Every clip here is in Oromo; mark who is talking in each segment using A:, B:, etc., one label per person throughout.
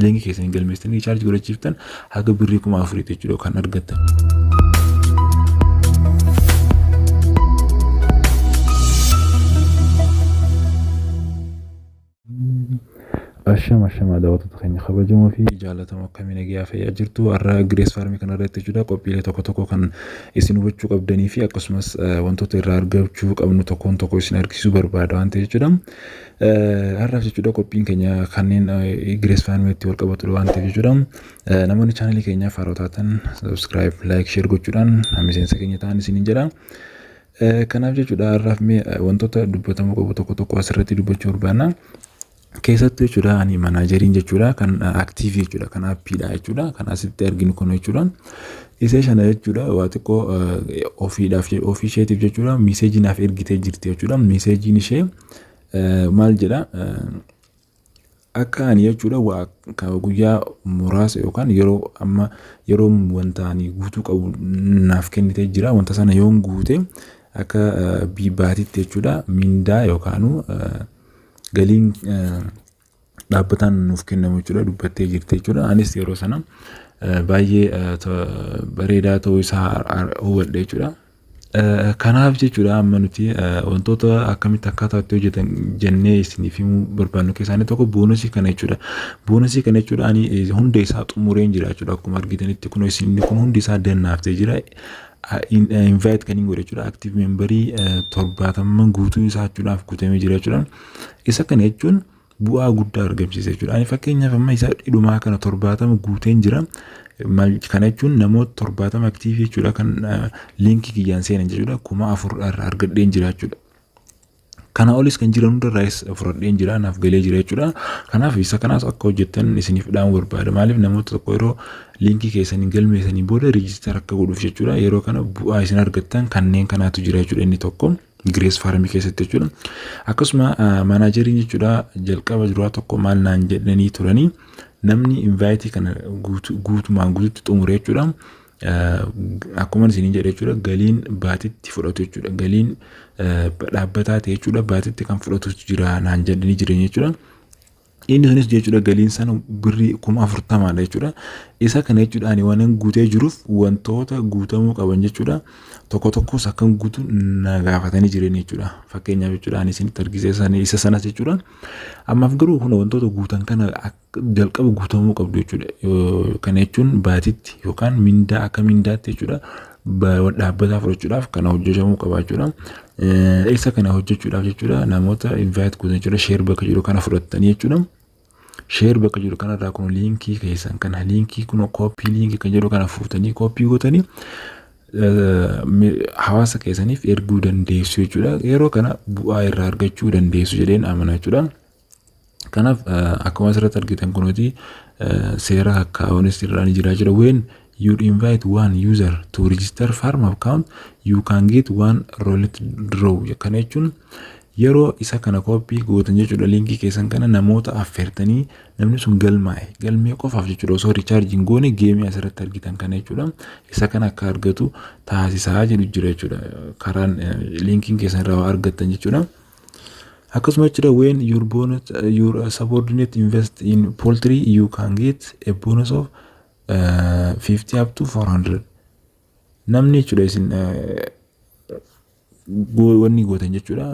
A: Liinkii keessanii galmeessitanii recharge godhachiiftan haga birrii 4000 jechuudha kan argattan. Ashama ashama, daawwattoota keenya kabajamoo fi jaallatamoo, akkamii, nagayaa fayyaa jirtu? Har'a Grace Farmii kana irratti jechuudha qophiilee tokko tokko kan isin hubachuu qabdanii fi akkasumas wantoota irraa argachuu qabnu tokkoon tokko isin argisiisuu barbaada waan ta'eef jechuudha. Har'aaf jechuudha qophiin keenya kanneen Grace Farmiitti wal qabatudha waan ta'eef jechuudha. Namoonni chaanalii keenyaaf haaraa taatan subscribe, like, share gochuudhaan miseensa keenya ta'an isiniin jedha. Kanaaf jechuudha har'aaf mee wantoota dubbatamuu qabu tokko tokko asirratti dubbachuu barbaanna. Keessattuu jechuudha ani manageriin jechuudha kan active jechuudha kan appiidha jechuudha kan asitti arginu kun jechuudha. Isee sana jechuudha waa xiqqoo ofiidhaaf ofii isheetiif jechuudha message naaf ergitee jirti jechuudha. Messageiin ishee maal jedha? Akka ani jechuudha waa guyyaa muraasa yookaan yeroo amma yeroo wanta ani guutuu qabu naaf kennitee jira. Wanta sana yoon guute akka baatitti jechuudha mindaa yookaan galiin dhaabbataan nuuf kennamu jechuudha dubbattee jirti jechuudha. Anis yeroo sana baay'ee bareedaa ta'uu isaa hubadhe jechuudha. Kanaaf jechuudha amma nuti wantoota akkamitti akkaataa itti hojjetan jennee isiniif himuu barbaannu keessaa inni tokko bonusii kana jechuudha. Bonusii kana jechuudha ani hunda isaa xumureen jira jechuudha. Akkuma argitanitti kun inni kun hundi isaa dannaaftee jira. Invite kan hin godhe jechuudha. Active memberii 70 guutuu isaa jechuudhaaf guutamee jira jechuudha. Isa kana jechuun bu'aa guddaa argamsiisa jechuudha. Ani fakkeenyaaf amma isa dhumaa kana 70 guuteen jira. Kana jechuun namoota 70 active jechuudha kan liinkii kiyyaan seenan jechuudha 4000 irraa argadheen jira jechuudha. Kana olis kan jiran hundarraayis fudhadheen jira, naaf galee jira jechuudha. Kanaaf isa kanaas akka hojjettan isiniif dhaamuu barbaada. Maaliif, namoota tokko yeroo liinkii keessanii galmeessanii booda register akka godhuuf jechuudha. Yeroo kana bu'aa isin argattan kanneen kanaatu jira jechuudha inni tokko. Grace Farmii keessatti jechuudha. Akkasuma manageriin jechuudha jalqaba duraa tokko maal naan jedhanii turanii, namni invite kana guutumaan guututti xumure jechuudha. Akkuma isiniin jedhe jechuudha galiin baatitti fudhatu jechuudha. Galiin dhaabbataa ta'e jechuudha baatitti kan fudhatu jira naan jedhanii jiran jechuudha. Inni sunis jechuudha galiin sana birrii 40,000dha jechuudha. Isa kana jechuudha ani waan guutee jiruuf wantoota guutamuu qaban jechuudha. Tokko tokkos akkan guutu na gaafatanii jiran jechuudha. Fakkeenyaaf jechuudha ani isinitti argisiisa isa sanas jechuudha. Ammaaf garuu kun wantoota guutan kana jalqaba guutamuu qabdu jechuudha. Kana jechuun baatitti yookaan mindaa akka mindaatti jechuudha. Dhaabbataa fudhachuudhaaf kana hojjetamuu qaba jechuudha. Isa kana hojjechuudhaaf jechuudha namoota invite gootan jechuudha share bakka jiru kana fudhattanii jechuudha. Share bakka jiru kanarraa kun liinkii keessan kana liinkii kun copy link kan jedhu kana fuutanii copy gootanii hawaasa keessaniif erguu dandeessu jechuudha. Yeroo kana bu'aa irraa argachuu dandeessu jedheen amana jechuudha. Kanaaf akkuma asirratti argitan kunuuti seera kakkaa'uunis irraa ni jira jechuudha. When you invite one user to register farm account, you can get one roulette draw. Kana jechuun yeroo isa kana copy gootan jechuudha liinkii keessan kana namoota affeertanii namni sun galmaa'e galmee qofaaf jechuudha osoo recharge hin goone game asirratti argitan kana jechuudha isa kana akka argatu taasisaa jedhu jira jechuudha karaan liinkiin keessan irraa argattan jechuudha. Akkasuma jechuudha when your bonus your subordinate invest in poultry, you can get a bonus of 50 up to 400. Namni jechuudha isin wanni gootan jechuudha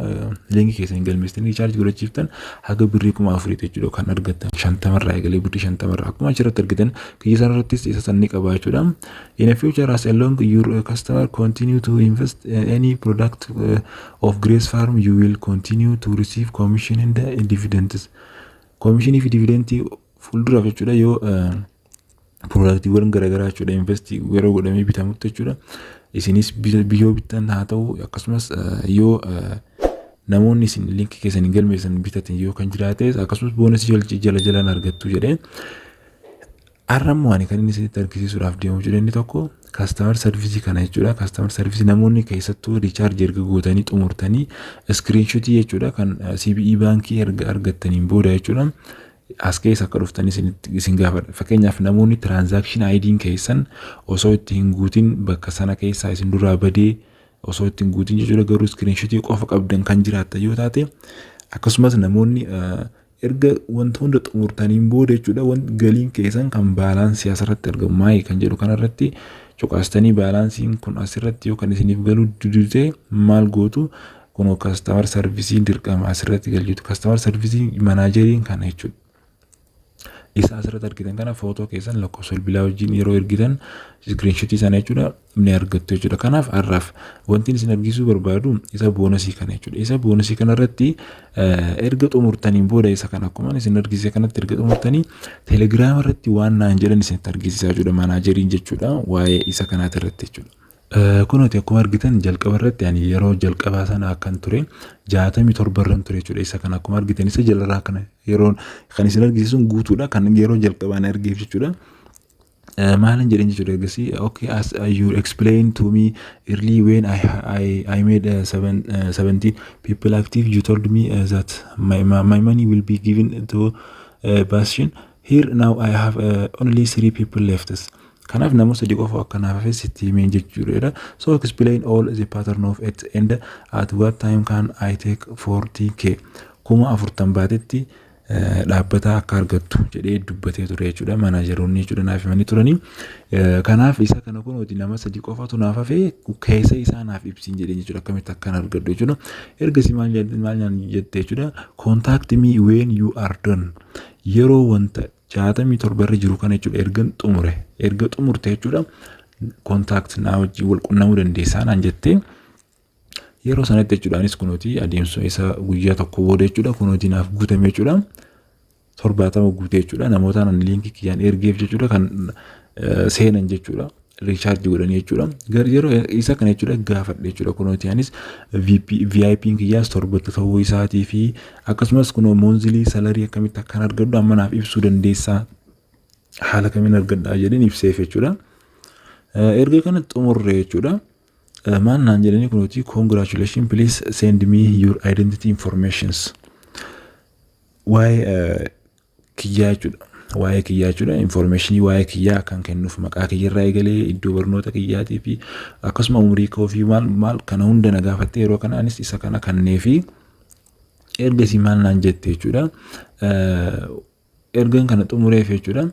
A: liinkii keessan galmeessitanii recharge godhachiiftan haga birrii 4000 jechuudha kan argattan 50rraa eegalee birrii 50rraa akkuma achirratti argitan kiyya sanarrattis isa san ni qaba jechuudha. In a future, as long your customer continue to invest any product of Grace Farm, you will continue to receive commission and dividends. Commissionii fi dividendii fuulduraaf jechuudha yoo productiiwwan garaagaraa jechuudha invest yeroo godhamee bitamutti jechuudha. Isinis biyyoo bittan haa ta'u, akkasumas yoo namoonni isin liinkii keessan hin galmeessan bitatan yoo kan jiraates, akkasumas bonusii jala jalaan argattu jedhee. Har'a immoo ani kan inni isinitti argisiisuudhaaf deemu jedhe inni tokko customer service kana jechuudha. Customer service namoonni keessattuu recharge erga gootanii xumurtanii screenshotii jechuudha kan CBE baankii erga argattaniin booda jechuudha. As keessa akka dhuftanii isin gaafadha. Fakkeenyaaf namoonni transaction ID'n keessan osoo itti hin guutin bakka sana keessaa isin duraa badee osoo itti hin guutin jechuudha garuu screenshotii qofa qabdan kan jiraattan yoo taate, akkasumas namoonni Erga wanta hunda xumurtaniin booda jechuudha, galiin keessan kan balance asirratti argamu my kan jedhu kanarratti cuqaastanii, balanceiin kun asirratti yoo kan isiniif galuu didute maal gootu? Kunoo customer service dirqama asirratti galchitu. Customer service manageriin kana jechuudha. Isa asirratti argitan kana footoo keessan lakkoofsa bilbilaa wajjin yeroo ergitan screenshot sana jechuudha ni argattu jechuudha. Kanaaf har'aaf wanti isin argisuu barbaadu isa bonus kana jechuudha. Isa bonus kanarratti erga xumurtaniin booda, isa kana akkuma isin argisiise kanatti erga xumurtanii, Telegram irratti waan naan jedhan isinitti argisiisaa jechuudha, manageriin jechuudha, waa'ee isa kanaati irratti jechuudha. Kunuuti akkuma argitan jalqaba irratti ani yeroo jalqabaa sana akkan ture 67 irran ture jechuudha. Isa kana akkuma argitan isa jalarraa kana yeroo kan isin argisiisun guutuudha, kan yeroo jalqabaan argeef jechuudha. Maalan jedhan jechuudha ergasii? "Okay, as you explained to me early when I made 17 people active, you told me that my money will be given to Bastion. Here now I have only three people left. Kanaaf nama sadii qofa akka naaf hafe sitti himeen jechuudha. So explain all the pattern of it and at what time can I take 40K?" 40,000 baatetti dhaabbata akka argattu jedhee dubbatee ture jechuudha. Manageroonni jechuudha naaf himanii turanii. Kanaaf isa kana kunuuti nama sadii qofatu naaf hafe, keessa isaa naaf ibsiin jedhee jechuudha, akkamitti akkan argadhu jechuudha. Ergasii maal jette jechuudha? "Contact me when you are done." Yeroo wanta 67 irra jiru kana jechuudha erga xumure, erga xumurte jechuudha, contact naa wajjin wal qunnamuu dandeessaa naan jettee. Yeroo sanatti jechuudha anis kunuuti adeemsa isa guyyaa tokko booda jechuudha kunuuti naaf guutame jechuudha. 70 guute jechuudha. Namoota nan link kiyyaan ergeef jechuudha kan seenan jechuudha. Recharge godhanii jechuudha. Yeroo isa kana jechuudha gaafadhe jechuudha, kunuuti anis VIP kiyyaas torbatti ta'uu isaatii fi akkasumas kunoo monthly salary akkamitti akkan argadhu amma naaf ibsuu dandeessaa, haala kamiin argadhaa jedheen ibseef jechuudha. Erga kana xumurre jechuudha. Maal naan jedhanii kunuuti? "Congratulations, please send me your identity informations." Waa'ee kiyyaa jechuudha. Waa'ee kiyyaa jechuudha. Information waa'ee kiyyaa kan kennuuf maqaa kiyyarraa eegalee iddoo barnoota kiyyaatii fi akkasuma umurii koo fi maal maal kana hunda na gaafatte. Yeroo kana anis isa kana kanneefi ergasii maal naan jette jechuudha? Ergan kana xumureef jechuudha,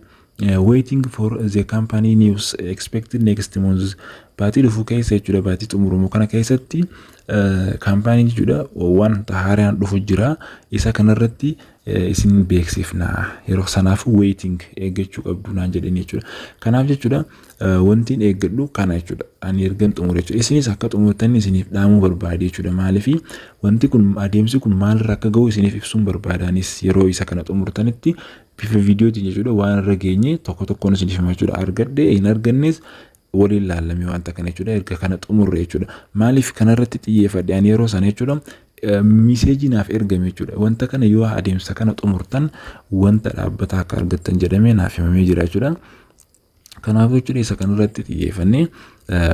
A: "Waiting for the company news expected next month." Baatii dhufu keessa jechuudha, baatii xumuramu kana keessatti kaampaaniin jechuudha wanta haaraan dhufu jira, isa kanarratti isin beeksifna, yeroo sanaaf waiting eeggachuu qabdu naan jedhani jechuudha. Kanaaf jechuudha wanti eeggadhu kana jechuudha, ani ergan xumure jechuudha. Isinis akka xumurtan isiniif dhaamuu barbaade jechuudha. Maaliif wanti kun adeemsi kun maalirra akka gahu isiniif ibsuun barbaadaanis yeroo isa kana xumurtanitti bifa viidiyootiin jechuudha waan irra geenye tokko tokkoon isiniif hima jechuudha. Argadhe hin argannes waliin laallamee wanta kana jechuudha erga kana xumurre jechuudha. Maaliif kanarratti xiyyeeffadhe ani yeroo sana jechuudha? Message naaf ergame jechuudha. Wanta kana yoo adeemsa kana xumurtan wanta dhaabbata akka argattan jedhamee naaf himamee jira jechuudha. Kanaafuu jechuudha isa kanarratti xiyyeeffannee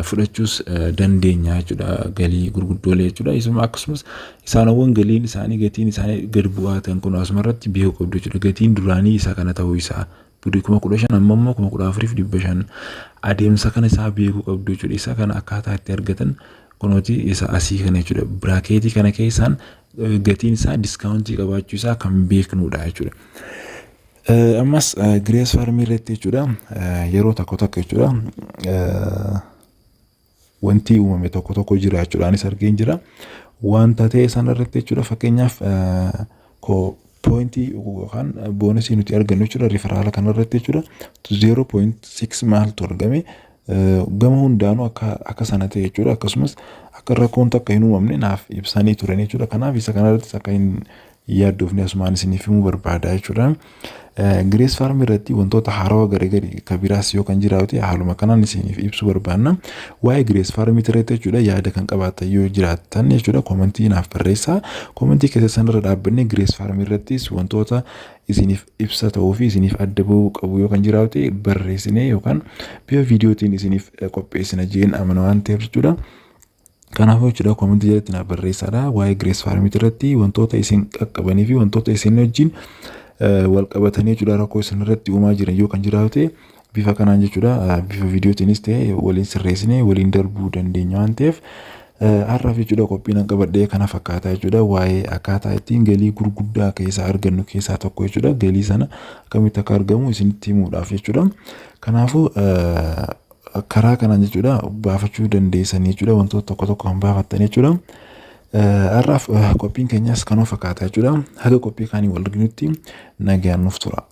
A: fudhachuus dandeenya jechuudha, galii gurguddoolee jechuudha. Isuma akkasumas isaanowwan galiin isaanii gatiin isaanii gad bu'aa ta'an kun asumarratti beekuu qabdu jechuudha. Gatiin duraanii isa kana ta'uu isaa, 15,000, amma immoo 14,500, adeemsa kana isaa beekuu qabdu jechuudha. Isa kana akkaataa itti argatan kunooti isa asii kana jechuudha. Bracket kana keessaan gatiin isaa discount qabaachuu isaa kan beeknudha jechuudha. Ammas Grace Farm irratti jechuudha yeroo tokko tokko jechuudha wanti uumame tokko tokko jira jechuudha. Anis argeen jira. Wanta ta'e sana irratti jechuudha, fakkeenyaaf point yookaan bonus nuti argannu jechuudha referral kanarratti jechuudha 0.6 maaltu argame, gama hundaanuu akka sana ta'e jechuudha. Akkasumas akka rakkoon takka hin uumamne naaf ibsanii turan jechuudha. Kanaaf isa kanarrattis akka hin yaaddoofne asumaan isiniif himuu barbaada jechuudha. Grace Farm irratti wantoota haarawaa garagarii kan biraas yoo kan jiraate haaluma kanaan isiniif ibsuu barbaanna. Waa'ee Grace Farm irratti jechuudha yaada kan qabaatan yoo jiraattan jechuudha comment naaf barreessaa. Comment keessa sanarra dhaabbannee Grace Farm irrattis wantoota isiniif ibsa ta'uu fi isiniif adda bahuu qabu yoo kan jiraate barreessinee yookaan bifa viidiyootiin isiniif qopheessina jeen amana waan ta'eef jechuudha. Kanaafuu jechuudha comment jalatti naaf barreessaadha. Waa'ee Grace Farm irratti wantoota isin qaqqabanii fi wantoota isin wajjin wal qabatanii jechuudha rakkoo isin irratti uumaa jiran yoo kan jiraate bifa kanaan jechuudha bifa viidiyootiinis ta'e waliin sirreessinee waliin darbuu dandeenya waan ta'eef. Har'aaf jechuudha qophiin an qabadhee kana fakkaata jechuudha. Waa'ee akkaataa ittiin galii gurguddaa keessaa argannu keessaa tokko jechuudha. Galii sana akkamitti akka argamu isinitti himuudhaaf jechuudha. Kanaafuu karaa kanaan jechuudha baafachuu dandeessanii jechuudha, wantoota tokko tokko kan baafattan jechuudha. Har'aaf qophiin keenyas kanuma fakkaata jechuudha. Haga qophii kaanii wal arginutti nagaan nuuf tura.